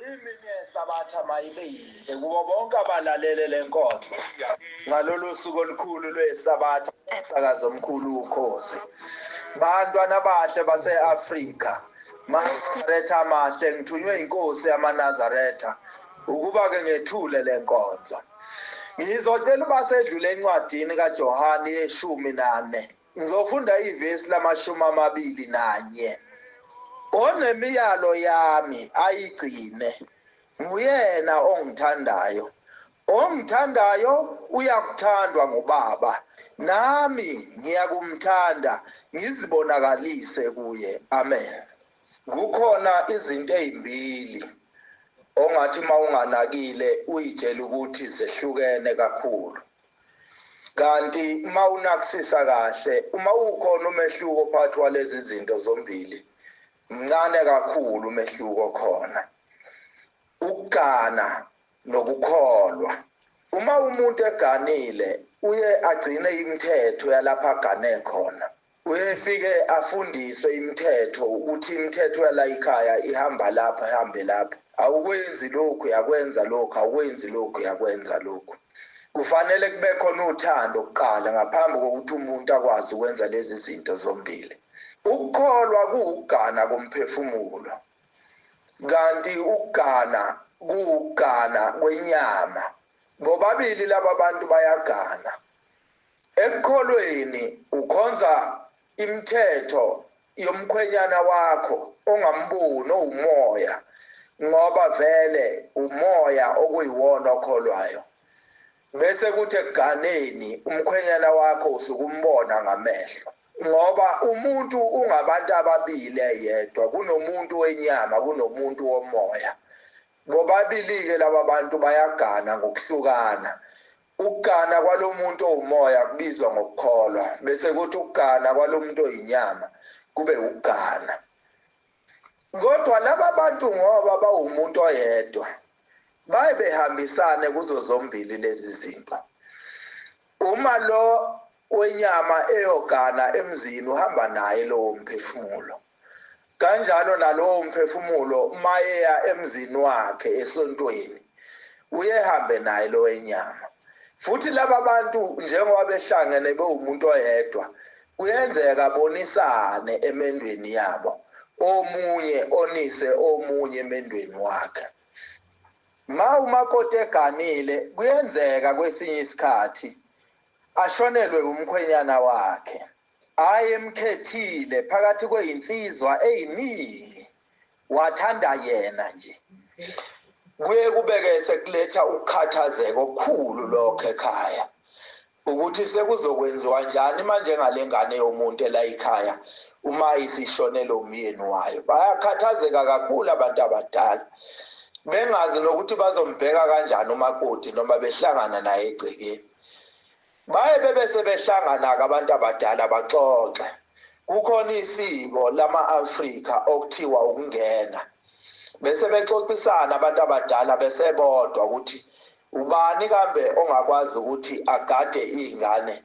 Imini yeSabatha mayibe yinhle kubo bonke abalalele le nkonzo ngalolu suku olukhulu lweSabatha, umsakazo omkhulu Ukhozi. Bantwana abahle base-Afrika, maNazaretha amahle, ngithunywe inkosi yamaNazaretha ukuba-ke ngethule le nkonzo. Ngizocela uba sedlule encwadini kaJohane yeshumi nane, ngizofunda ivesi lama-21. Onemiyalo yami ayigcine nguyena ongithandayo, ongithandayo uyakuthandwa ngubaba, nami ngiyakumthanda ngizibonakalise kuye. Amen. Kukhona izinto ezimbili ongathi mawunganakile uyitshela ukuthi zehlukene kakhulu, kanti mawunakisisa kahle uma ukhona umehluko phakathi kwalezi zinto zombili, mncane kakhulu umehluko khona. Ukugana nokukholwa. Uma umuntu eganile uye agcine imithetho yalapha agane khona, uyefike afundiswe imithetho ukuthi imithetho yala ekhaya ihamba lapha, ihambe lapha, awukwenzi lokhu yakwenza lokhu, awukwenzi lokhu yakwenza lokhu. Kufanele kube khona uthando kuqala ngaphambi kokuthi umuntu akwazi ukwenza lezi zinto zombili. Ukukholwa kuwukugana komphefumulo, kanti ukugana kuwukugana kwenyama. Bobabili laba bantu bayagana. Ekukholweni ukhonza imithetho yomkhwenyana wakho ongamboni, owumoya, ngoba vele umoya okuyiwona okholwayo. Bese kuthi ekuganeni umkhwenyana wakho usukumbona ngamehlo, ngoba umuntu ungabantu ababili eyedwa, kunomuntu wenyama, kunomuntu womoya. Bobabili-ke laba bantu bayagana ngokuhlukana. Ukugana kwalomuntu owumoya kubizwa ngokukholwa, bese kuthi ukugana kwalomuntu oyinyama kube ukugana. Kodwa laba bantu ngoba bawumuntu oyedwa baye behambisane kuzo zombili lezi zinto. Uma lo wenyama eyogana emzini uhamba naye lowo mphefumulo, kanjalo nalowo mphefumulo mayeya emzini wakhe esontweni uyehambe naye lo wenyama. Futhi laba bantu njengoba behlangene bewumuntu oyedwa, kuyenzeka bonisane emendweni yabo, omunye onise omunye emendweni wakhe. Ma umakoti eganile kuyenzeka kwesinye isikhathi ashonelwe umkhwenyana wakhe ayemkhethile phakathi kweyinsizwa eyiningi, wathanda yena nje. Kuye kubeke sekuletha ukukhathazeka okukhulu lokho ekhaya, ukuthi sekuzokwenziwa njani manje ngale ngane yomuntu ela ekhaya uma isishonele umyeni wayo. Bayakhathazeka kakhulu abantu abadala, bengazi nokuthi bazombheka kanjani umakoti noma behlangana naye egcekeni. Baye bebe sebehlangana-ke abantu abadala baxoxe. Kukhona isiko lama-Afrika okuthiwa ukungena, bese bexoxisana abantu abadala besebodwa ukuthi ubani kambe ongakwazi ukuthi agade iy'ngane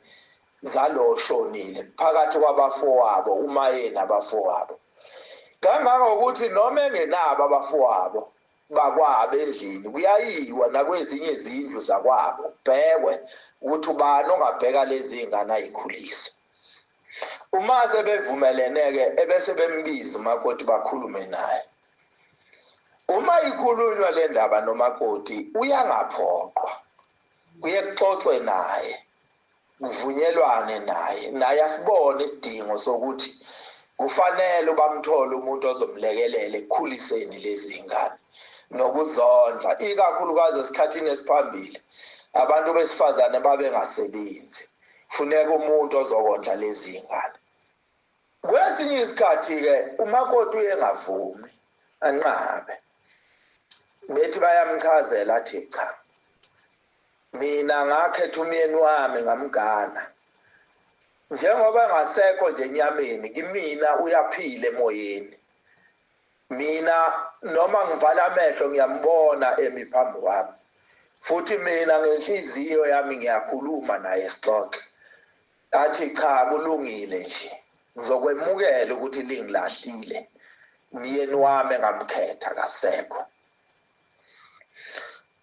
zalo oshonile phakathi kwabafowabo, uma yena abafowabo, kangangokuthi noma engenabo abafowabo bakwabo endlini, kuyayiwa nakwezinye izindlu zakwabo kubhekwe ukuthi ubani ongabheka lezi ngane ayikhulise. Uma sebevumelene-ke ebese bembiza umakoti bakhulume naye. Uma ikhulunywa le ndaba nomakoti uyangaphoqwa, kuye kuxoxwe naye, kuvunyelwane naye, naye asibone isidingo sokuthi kufanele bamthole umuntu ozomlekelela ekukhuliseni lezi ngane nokuzondla, ikakhulukazi esikhathini esiphambili abantu besifazane babengasebenzi, funeka umuntu ozokondla lezi ngane. Kwesinye isikhathi-ke umakoti uyengavumi, anqabe, bethi bayamchazela athi cha, mina ngakhetha umyeni wami ngamgana, njengoba engasekho nje enyameni kimina uyaphila emoyeni. Mina noma ngivala amehlo ngiyambona emi phambi kwami, futhi mina ngenhliziyo yami ngiyakhuluma naye sixoxe. Athi cha, kulungile nje, ngizokwemukela ukuthi lingilahlile, myeni wami engamkhetha kasekho.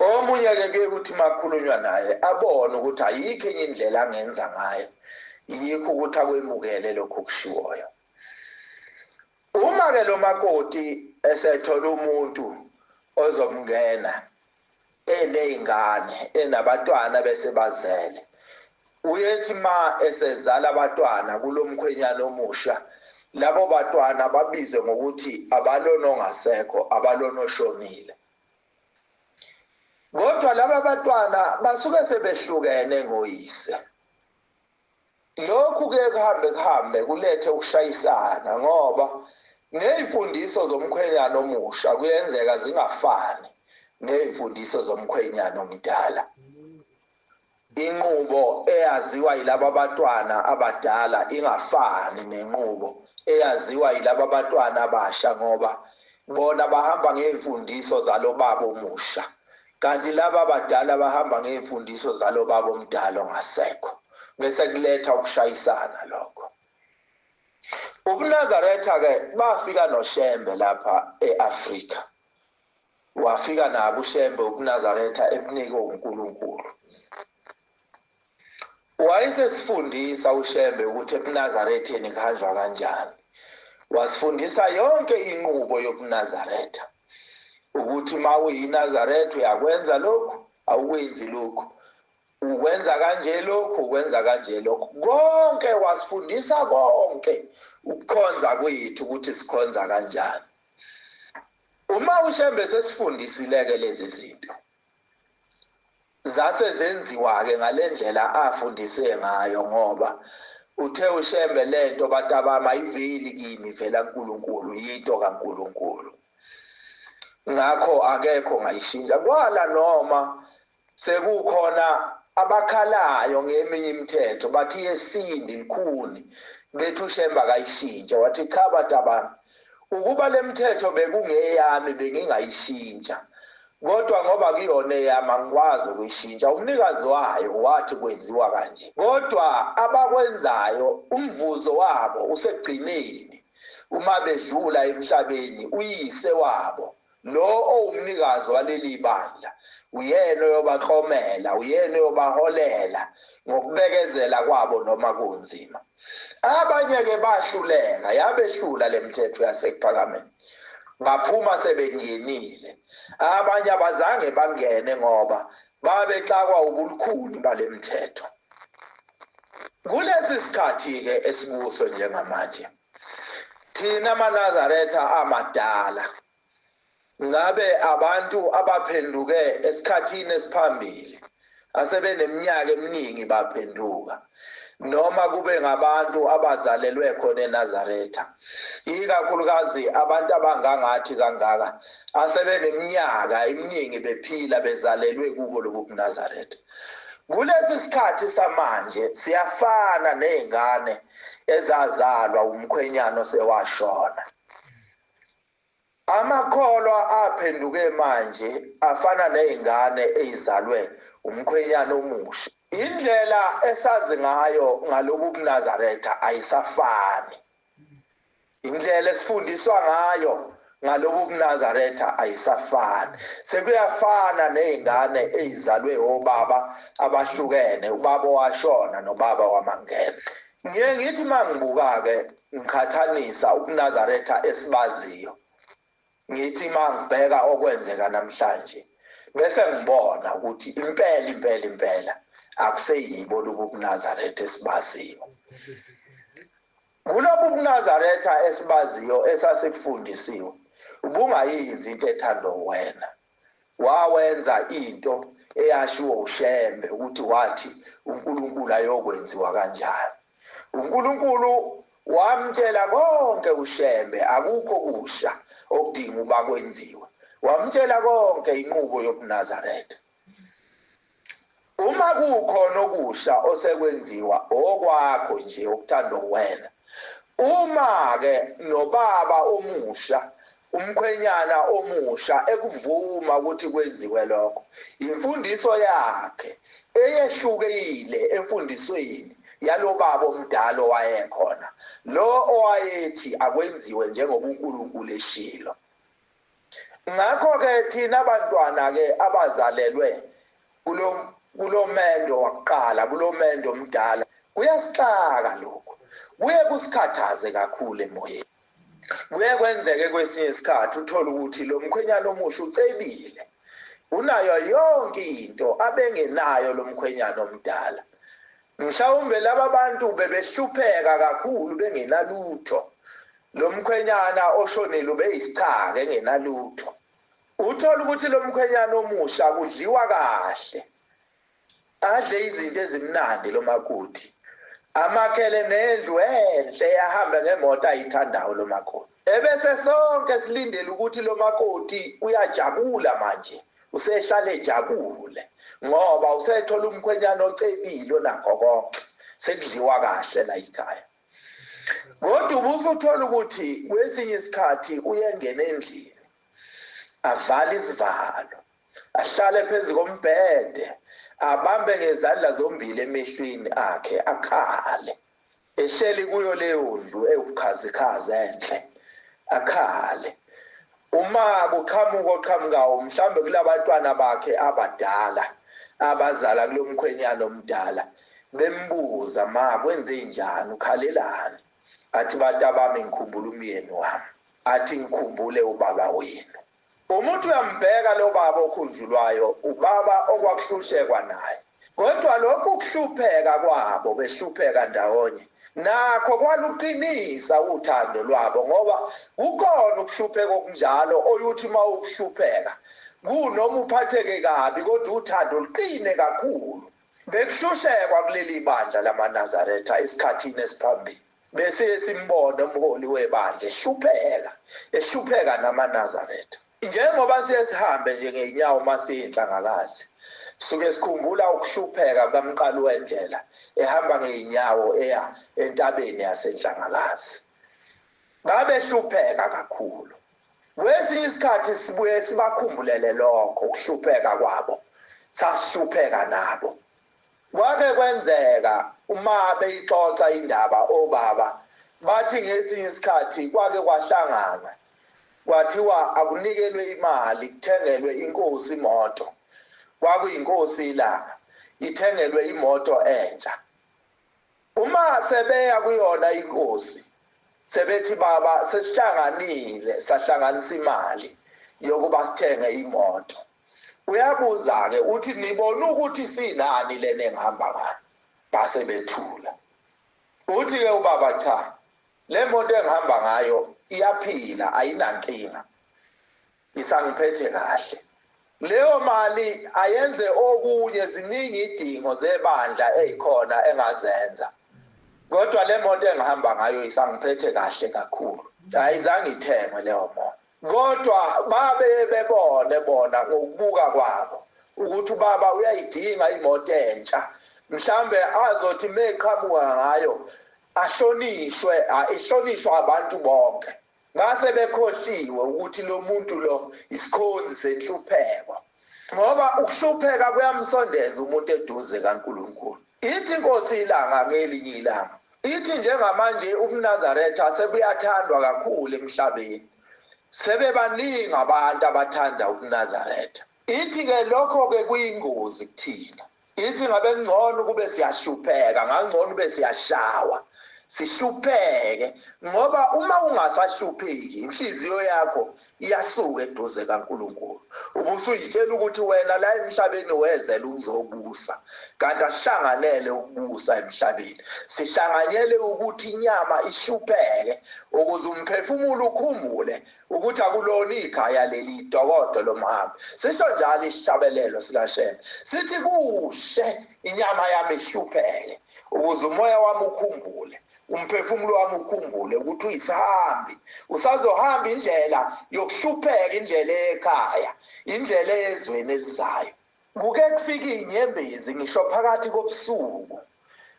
Omunye-ke kuye kuthi makukhulunywa naye abone ukuthi ayikho enye indlela angenza ngayo, yikho ukuthi akwemukele lokhu okushiwoyo. Uma-ke lo makoti esethola umuntu ozomngena eney'ngane, enabantwana bese bazele, uyethi ma esezala abantwana kulo mkhwenyana omusha, labo bantwana babizwe ngokuthi abalona ongasekho, abalona oshonile. Kodwa laba bantwana basuke sebehlukene ngoyise. Lokhu kuye kuhambe kuhambe kulethe ukushayisana, ngoba ney'mfundiso zomkhwenyana omusha kuyenzeka zingafani ney'mfundiso zomkhwenyana omdala. Inqubo eyaziwa yilaba bantwana abadala ingafani nenqubo eyaziwa yilaba bantwana abasha, ngoba bona bahamba ngey'mfundiso zalo baba omusha, kanti laba abadala bahamba ngey'mfundiso zalo baba omdala ongasekho, bese kuletha ukushayisana lokho. UbuNazaretha-ke bafika noShembe lapha e-Afrika, wafika nabo uShembe ubuNazaretha ebunikwe uNkulunkulu. Wayesesifundisa uShembe ukuthi ebuNazaretheni kuhanjwa kanjani, wasifundisa yonke inqubo yobuNazaretha, ukuthi uma uyiNazaretha uyakwenza lokhu, awukwenzi lokhu, ukwenza kanje lokhu, ukwenza kanje lokhu. Konke wasifundisa konke ukukhonza kwethu ukuthi sikhonza kanjani. Uma uShembe sesifundisile-ke lezi zinto, zase zenziwa-ke ngalendlela afundise ngayo, ngoba uthe uShembe lento bantabami ayiveli kimi, ivela kuNkulunkulu, yinto kaNkulunkulu, ngakho akekho ngayishintsha. Kwala noma sekukhona abakhalayo ngeminye imithetho bathi yesindi likhuni, bethi uShembe akayishintsha, wathi cha bantabami, ukuba lemithetho bekungeyami bengingayishintsha, kodwa ngoba kuyona eyami angikwazi ukuyishintsha, umnikazi wayo wathi kwenziwa kanje. Kodwa abakwenzayo umvuzo wabo usekugcineni, uma bedlula emhlabeni uyise wabo lo owumnikazi waleli bandla uyena oyobaklomela, uyena oyobaholela ngokubekezela kwabo noma kunzima. Abanye-ke bahluleka, yabehlula le mithetho yasekuphakameni, baphuma sebengenile. Abanye abazange bangene ngoba babexakwa ubulukhuni bale mithetho. Kulesi sikhathi-ke esikuso njengamanje, thina amaNazaretha amadala, ngabe abantu abaphenduke esikhathini esiphambili, asebeneminyaka eminingi baphenduka, noma kube ngabantu abazalelwe khona eNazaretha, ikakhulukazi abantu abangangathi kangaka asebeneminyaka eminingi bephila bezalelwe kubo lobu buNazaretha. Kulesi sikhathi samanje siyafana nezingane ezazalwa umkhwenyana osewashona. Amakholwa aphenduke manje afana nezingane ezizalwe umkhwenyana omusha. Indlela esazi ngayo ngalobu buNazaretha ayisafani. Indlela esifundiswa ngayo ngalobu buNazaretha ayisafani. Sekuyafana nezingane ezizalwe obaba abahlukene, ubaba owashona nobaba wamangena. Ngiye ngithi mangibuka-ke ngiqhathanisa ubuNazaretha esibaziyo, ngithi mangibheka okwenzeka namhlanje bese ngibona ukuthi impela impela impela akuseyibo lobu buNazaretha esibaziyo. Kulobu buNazaretha esibaziyo esasikufundisiwe, ubungayenzi into ethandwa wena, wawenza into eyashiwo uShembe ukuthi wathi uNkulunkulu ayokwenziwa kanjani. uNkulunkulu wamtshela konke uShembe, akukho kusha okudinga uba kwenziwe. Wamtshela konke inqubo yobuNazaretha. Uma kukhona okusha osekwenziwa okwakho nje okuthandwa wena, uma-ke nobaba omusha, umkhwenyana omusha ekuvuma ukuthi kwenziwe lokho, imfundiso yakhe eyehlukile emfundisweni yalobaba omdala owayekhona, lo owayethi akwenziwe njengoba uNkulunkulu eshilo. Ngakho-ke thina bantwana-ke abazalelwe kulomendo wakuqala, kulomendo omdala, kuyasixaka lokhu, kuye kusikhathaze kakhulu emoyeni. Kuye kwenzeke kwesinye isikhathi uthole ukuthi lo mkhwenyana omusha ucebile, unayo yonke into abengenayo lo mkhwenyana omdala. Mhlawumbe laba bantu bebehlupheka kakhulu bengenalutho, lo mkhwenyana oshonile ubeyisichaka engenalutho. Uthola ukuthi lo mkhwenyana omusha kudliwa kahle, adle izinto ezimnandi lo makoti, amakhele nendlu enhle, ahambe ngemoto ayithandayo lo makoti. Ebese sonke silindele ukuthi lo makoti uyajabula manje, usehlale ejabule ngoba usethola umkhwenyana ocebile onakho konke, sekudliwa kahle la ekhaya. Kodwa ubusuthola ukuthi kwesinye isikhathi uyengena endlini, avale isivalo, ahlale phezu kombhede, abambe ngezandla zombili emehlweni akhe, akhale. Ehleli kuyo leyo ndlu ewubukhazikhazi enhle, akhale. Uma kuqhamuka oqhamukayo, mhlawumbe kulabantwana bakhe abadala abazala kulo mkhwenyana omdala, bembuza, ma kwenze njani, ukhalelani? Athi, bantabami, ngikhumbula umyeni wami. Athi, ngikhumbule ubaba wenu. Umuntu uyambheka lo baba okhunjulwayo, ubaba okwakuhlushekwa naye. Kodwa lokhu kuhlupheka kwabo, behlupheka ndawonye, nakho kwaluqinisa uthando lwabo, ngoba kukhona ukuhlupheka okunjalo oyuthi uma ukuhlupheka kunoma uphatheke kabi, kodwa uthando luqine kakhulu. Bekuhlushekwa kuleli bandla lamaNazaretha esikhathini esiphambili. Bese simbone umholi webandla ehlupheka, ehlupheka namaNazaretha. Njengoba siye sihambe nje ngeenyawo masiyinhlangakazi, suke sikhumbula ukuhlupheka kukamqali wendlela ehamba ngeenyawo eya entabeni yasenhlangakazi. Babehlupheka kakhulu. Kwesinye isikhathi sibuye sibakhumbulele lokho ukuhlupheka kwabo, sasihlupheka nabo. Kwake kwenzeka uma beyixoxa indaba obaba, bathi ngesinye isikhathi kwake kwahlangana, kwathiwa akunikelwe imali kuthengelwe inkosi imoto. Kwakuyinkosi iLanga, ithengelwe imoto entsha. Uma sebeya kuyona inkosi, sebethi baba sesihlanganile, sahlanganisa imali yokuba sithenge imoto. Uyabuza-ke uthi, nibona ukuthi sinani lena engihamba ngayo? Base bethula. Uthi-ke ubaba, cha, le moto engihamba ngayo iyaphila, ayinankinga, isangiphethe kahle. Leyo mali ayenze okunye, ziningi idingo zebandla ezikhona engazenza, kodwa le moto engihamba ngayo isangiphethe kahle kakhulu. Ayizange ithengwe leyo moto, kodwa babe bebone bona ngokubuka kwabo ukuthi ubaba uyayidinga imoto entsha, mhlambe azothi meqhamuka ngayo ahlonishwe, ihlonishwa abantu bonke. Base bekhohliwe ukuthi lo muntu lo isikhonzi senhlupheko, ngoba ukuhlupheka kuyamsondeza umuntu eduze kaNkulunkulu. Ithi inkosi iLanga ngelinye ilanga, ithi njengamanje ubuNazaretha sebuyathandwa kakhulu emhlabeni, sebebaningi abantu abathanda ubuNazaretha. Ithi-ke lokho-ke kuyingozi kuthina. Ithi ngabe ngcono kube siyahlupheka, ngangcono kube siyashawa, sihlupheke, ngoba uma ungasahlupheki inhliziyo yakho iyasuka eduze kaNkulunkulu. Ubusuyitshela ukuthi wena la emhlabeni wezela ukuzobusa, kanti asihlanganele ukubusa emhlabeni, sihlanganyele ukuthi inyama ihlupheke ukuze umphefumulo ukhumbule ukuthi akulona ikhaya leli, idokodo lomhambi. Sisho njalo isihlabelelo sikaShembe, sithi kuhle inyama yami ihlupheke ukuze umoya wami ukhumbule, umphefumulo wami ukhumbule ukuthi uyisihambi, usazohamba indlela yokuhlupheka, indlela ekhaya, indlela ezweni elizayo. Kuke kufike inyembezi ngisho phakathi kobusuku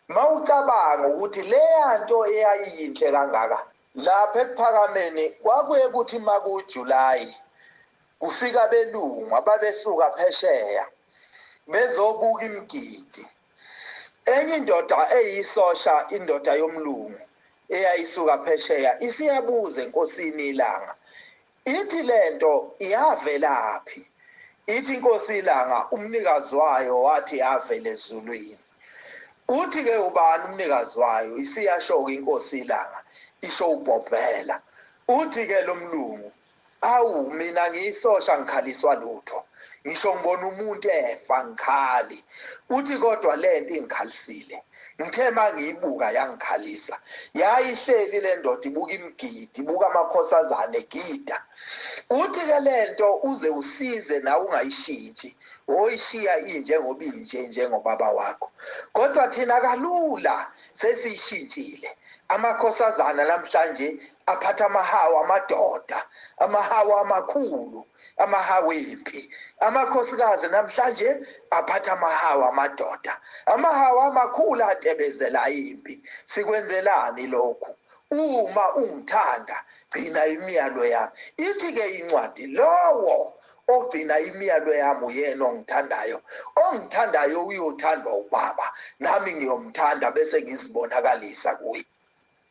mawucabanga ukuthi leya nto eyayiyinhle kangaka. Lapha ekuphakameni kwakuye kuthi makuJulayi kufika abelungu ababesuka phesheya bezobuka imigidi. Enye indoda eyisosha, indoda yomlungu eyayisuka phesheya, isiyabuza enkosini iLanga, Ithi lento iyavelaphi? Ithi inkosi ilanga umnikazi wayo wathi yavela ezulwini. Uthi ke ubani umnikazi wayo? Isiyasho-ke inkosi ilanga, isho ubhobhela. Uthi ke lo mlungu, awu mina ngiyisosha ngikhaliswa lutho, ngisho ngibona umuntu efa ngikhali. Uthi kodwa lento ingikhalisile, ngithe mangiyibuka yangikhalisa. Yayihleli le ndoda ibuka imigidi, ibuka amakhosazane egida. Uthi ke lento uze usize nawe ungayishintshi, oyishiya injengoba inje njengobaba wakho. Kodwa thina kalula sesiyishintshile. Amakhosazana namhlanje aphatha amahawu amadoda, amahawu amakhulu, amahawu empi. Amakhosikazi namhlanje aphatha amahawu amadoda, amahawu amakhulu atebezela impi. Sikwenzelani lokhu? Uma ungithanda, gcina imiyalo yami. Ithi ke incwadi, lowo ogcina imiyalo yami uyena ongithandayo. Ongithandayo uyothandwa ubaba, nami ngiyomthanda bese ngizibonakalisa kuye.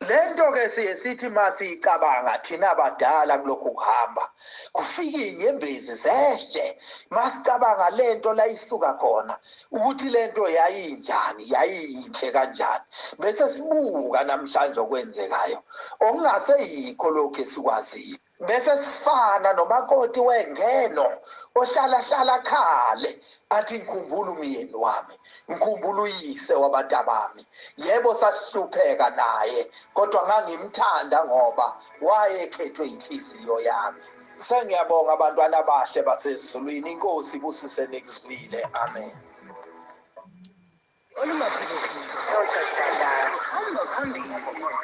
Lento ke siye sithi masicabanga thina abadala kulokhu kuhamba, kufika inyembezi zehle masicabanga lento la isuka khona, ukuthi lento yayinjani, yayiyinhle kanjani, bese sibuka namhlanje okwenzekayo okungaseyikho lokho esikwaziyo. Bese sifana nomakoti wengeno ohlala hlala khale athi ngikhumbula umyeni wami, ngikhumbula uyise wabantabami. Yebo sasihlupheka naye, kodwa ngangimthanda ngoba wayekhethwe inhliziyo yami. Sengiyabonga abantwana abahle basezulwini, inkosi ibusise nikuzwile. Amen. Hamba phambili.